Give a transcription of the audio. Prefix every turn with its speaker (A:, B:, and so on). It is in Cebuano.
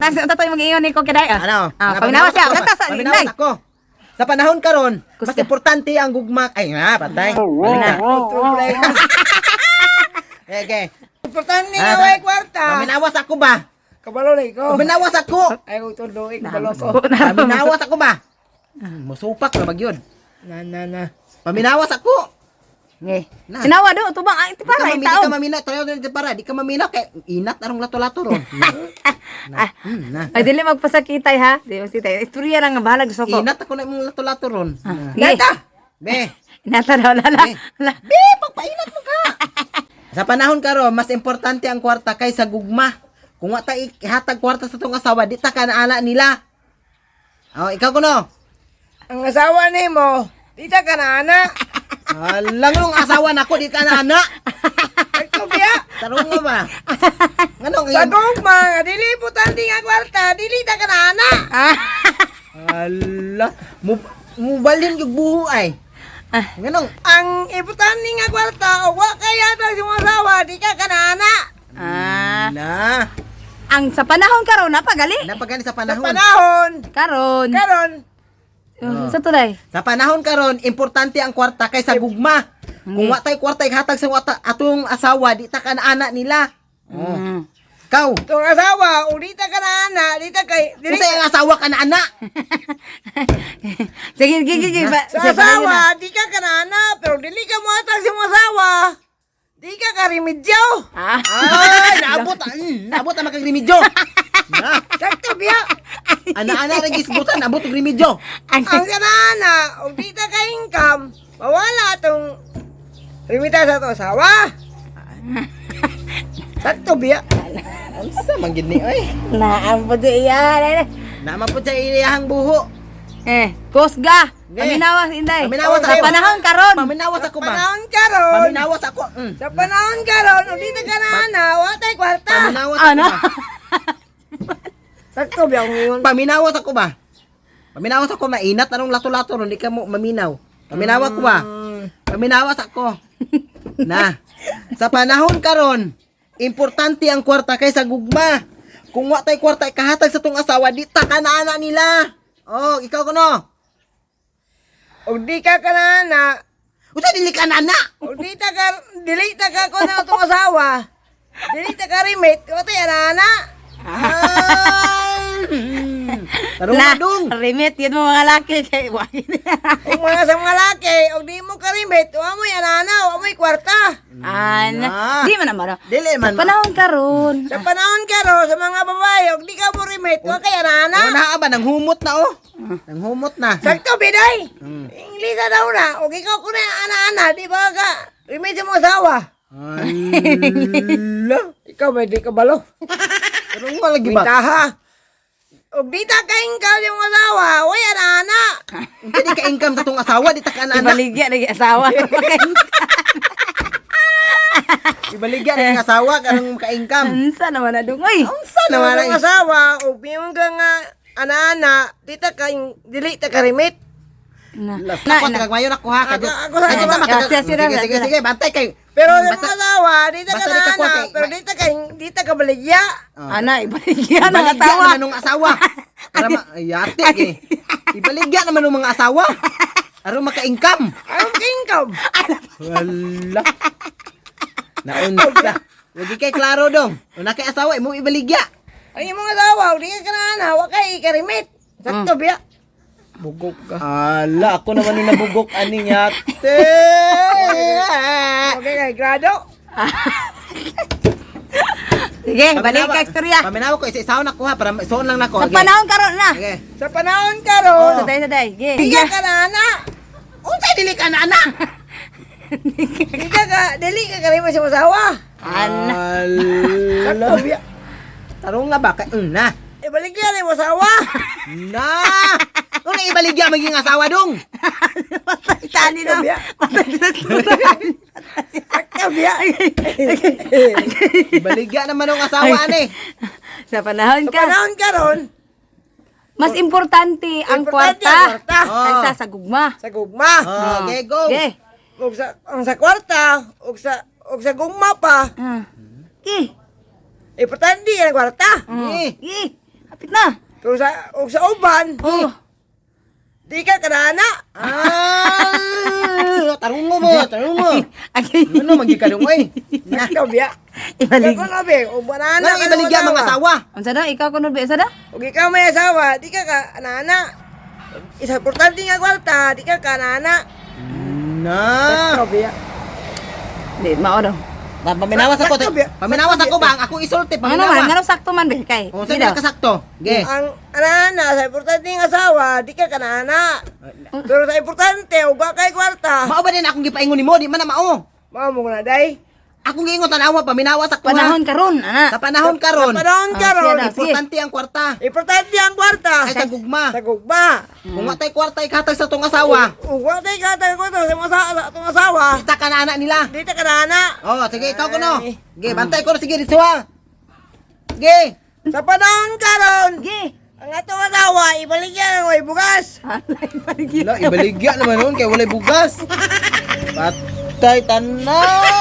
A: Sa tatoy mag-ingon ni ko kiday. Ah.
B: Ano?
A: Ah, paminawas siya. Nata sa
B: Paminawas
A: inday.
B: ako. Sa panahon karon, mas
A: Gusto.
B: Importante ang gugma. Ay nga, patay. Balik na. Okay, okay.
C: Importante
B: Ah,
C: nga way kwarta.
B: Paminawas ako ba?
C: Kabalo na ikaw.
B: Paminawas ako.
C: Ay ko tulo, kabalo ko.
B: Paminawas ako ba? Musupak na magyud.
C: Na na na.
B: Paminawas ako.
A: Nge.
B: Na.
A: Sinawa do tubang ay
B: Di ka
A: para
B: mamina, di
A: itaw.
B: ka mamina. Tayo din para, di ka mamina kay inat arong lato-lato ron. Na. Na.
A: Ay dili magpasakitay ha. Di magpasakitay. Istorya lang nga bahalag sa ko.
B: Inat ako na imong lato-lato ron. Na.
A: Nge.
C: Nata.
B: Be.
A: Nata daw lala.
B: Be.
A: La.
B: Be, pagpainat mo ka. Sa panahon karon, mas importante ang kwarta kaysa gugma. Kung wa ta ihatag kwarta sa tong asawa, di ta ka nila. Oh, ikaw kuno.
C: Ang asawa nimo, di ta ka na ana.
B: Alang nung asawa nako di ka na ana.
C: Ito biya.
B: Tarong nga ba? Nganong
C: Sa gugma nga dili importante nga kwarta, dili ta ka na ana.
A: Ah.
B: Ala, mo mubalhin yung buho ay.
A: Ah.
B: Nganong
C: Ang importante nga kwarta, o wa kaya ta sa imong asawa, di ka ka na ana.
A: Ah.
B: Na,
A: Ang sa panahon karon napagali.
B: napagani sa
C: Sa
B: panahon.
C: panahon,
A: Karon.
C: karon,
A: Oh, sa tulay.
B: Sa panahon karon, importante ang kwarta kaysa gugma. Kung wa tay kwarta ihatag sa wata atong asawa, di ta ka na nila. Oh. Ikaw,
C: tong asawa, o di ta ka na ana, di ta kay dili
B: unsa ang asawa ka na ana?
A: Sige, sige, sige.
C: Sa asawa, di ka kanana, pero dili ka muhatag sa imong asawa. Di ka karimedyo.
A: Ah.
B: Ay, naabot, naabot ang makagremedyo. Na,
C: Sakto biya.
B: ana-ana ra gisgutan, abot og remedyo.
A: Ang
C: Ang kanana, og di ta ka income, mawala atong remita sa atong asawa. Sakto biya.
B: Unsa man gid ni oy?
A: Naam po iya.
B: Naman po sa iyahang buho.
A: Eh, kusga.
B: Ge.
A: Paminawas inday.
B: Paminawas
A: Sa
B: ako.
A: panahon karon.
B: Paminawas ako
C: Sa
B: ba?
C: panahon karon,
B: Paminawas ako.
C: Sa panahon karon, og di ta kanana, wa tay kwarta.
B: Paminawas ako
A: Ano?
B: ba?
C: Sakto biya ang ingon.
B: Paminawas ako ba? Paminawas ako, mainat anong lato-lato ron, di ka mo maminaw. Paminawas ko ba? Paminawas ako. Na. Sa panahon karon, importante ang kwarta kaysa gugma. Kung wa tay kwarta ikahatag sa tong asawa, di ta ka na nila. Oh, ikaw kuno.
C: Og di ka kanana,
B: Unsa dili ka na ana?
C: og di ta ka dili ta ka kuno atong asawa. Dili ta ka remit, wa tay anana.
B: Ay! Tarong na dong.
A: Remit yun mo mga laki kay wa.
C: Kung mga sa mga laki, og di mo karimit, wa mo'y anana, wa mo'y kwarta.
A: Ana,
B: Na.
A: di man naman.
B: Dili
A: Sa
B: man.
A: panahon karon.
C: Sa panahon karon sa mga babae, og di ka mo remit, wa kay anana.
B: Una ba nang humot na oh. Nang humot na.
C: Sakto biday. Inglisa daw na, og ikaw kuno ana-ana, di ba ka remit sa mga asawa?
B: Ala.
C: Ikaw ba di ka balo?
B: Tarong nga lagi ba?
C: Bintaha. Og di ta ka income sa mga asawa, wa anana.
B: Unsa di ka income sa tong asawa, di ta ka na ana.
A: Ibaligya lagi asawa.
B: Ibaligya na ang asawa karong maka-income.
A: Unsa naman na dong oy.
B: Unsa
C: Sa
B: naman
C: mga
B: ang
C: asawa, og biyon ka nga ana-ana, di ta ka dili ta ka remit.
A: Na.
B: Ako
A: Na, na.
B: tagag mayon ako ha kadyo.
C: Ako
B: Kadyo ta
A: Ah, siya,
B: Sige
A: siya,
B: sige
A: siya.
B: sige bantay kay.
C: Pero sa
B: Basta
C: mga asawa, di ta
B: basta
C: ka
B: di ka kuha
C: na,
B: kay-
C: pero di ta ka baligya.
B: Oh.
A: Ana, ibaligya na
B: Ibaligya
A: asawa.
B: naman nung asawa. Para ma yate eh. Ibaligya naman ng mga asawa. Aron maka-income.
C: Anong income?
B: Wala. Naunsa. Wagi kay klaro dong. Una kay asawa imong ibaligya.
C: Ang imong asawa, di ka kanana, wa kay ikarimit. Sakto biya. Bugok ka.
B: Ala, ako naman yung nabugok ani yate.
C: Okay kay grado.
A: Sige, balik ka istorya.
B: Paminawa ko isa-isaon ako ha para isuon lang nako.
A: Sa panahon karon na.
B: Okay.
C: Sa panahon karon,
A: Sa day sa day. Sige.
C: di ka kanana.
B: Unsa dili ka na anak?
C: Di ka ka dili ka karimit sa imong asawa.
A: Ana.
B: Ala.
C: Sakto biya.
B: Tarong nga ba kay na.
C: Ibaligya na imong asawa.
B: Na. Kung ibaligya maging asawa dong.
A: Patay tani na.
C: Biya.
A: Patay na.
C: Sakto biya.
B: Ibaligya naman ang asawa ani.
A: Sa panahon
C: Sa
A: ka.
C: panahon karon,
A: Mas importante ang
C: importante
A: kwarta
C: ang kwarta.
B: Oh.
A: kaysa sa gugma.
C: Sa gugma.
B: Oh, okay, go.
A: Ge.
C: Ug sa ang sa kwarta, ug sa gugma pa,
A: Ah. Ge.
C: importante ang kwarta.
B: Eh.
A: Ge. Hapit na.
C: Pero sa og sa uban,
A: Oh.
C: di ka kanana.
B: Ah, tarungo mo, tarungo.
A: Agay.
B: Ano magyud ka oy? Na.
C: Ikaw biya.
A: Ibalig.
C: Ikaw na be, og banana
B: Nga ibaligya mga asawa.
A: Unsa daw ikaw kuno be sa daw?
C: Og ikaw may asawa, di ka kanana. Isa importante nga kwarta, di ka kanana.
B: Na.
C: Ikaw biya.
A: Di mao daw.
B: Ba, paminawas ako.
C: Sakto, biya.
B: Paminawas ako ba? Ang akong isulti,
A: Ano man,
B: paminawa.
A: ngano sakto man be kay.
B: Oh,
A: Di
B: saan
A: daw.
B: ka kasakto? Ge.
C: Ang anana sa importante nga asawa, di ka kanana. Pero sa importante, ug wa kay kwarta.
B: Mao ba din akong gipaingon nimo? Di man na mao.
C: Mao mo na day.
B: Akong giingon tanawa, paminawas ako ha.
A: Panahon karon ana.
B: Sa panahon karon.
C: Sa panahon
A: Ah,
C: karon,
A: siya daw. Sige.
B: Importante ang kwarta.
C: importante ang kwarta.
B: Ay sa gugma.
C: Sa gugma.
B: Kung wa tay kwarta ikatag sa tong asawa.
C: Ug wa tay katag kwarta sa mga sa atong asawa,
B: Kita ka na anak nila.
C: di ta kanana.
B: Oh, sige ikaw kuno.
C: Ay.
B: Sige, bantay ko sige dito ha. Sige.
C: Sa panahon karon,
A: Sige.
C: ang atong asawa ibaligyan ang way bugas.
A: Alay paligid.
B: Wala, ibaligya naman noon kay walay bugas. Patay tanan.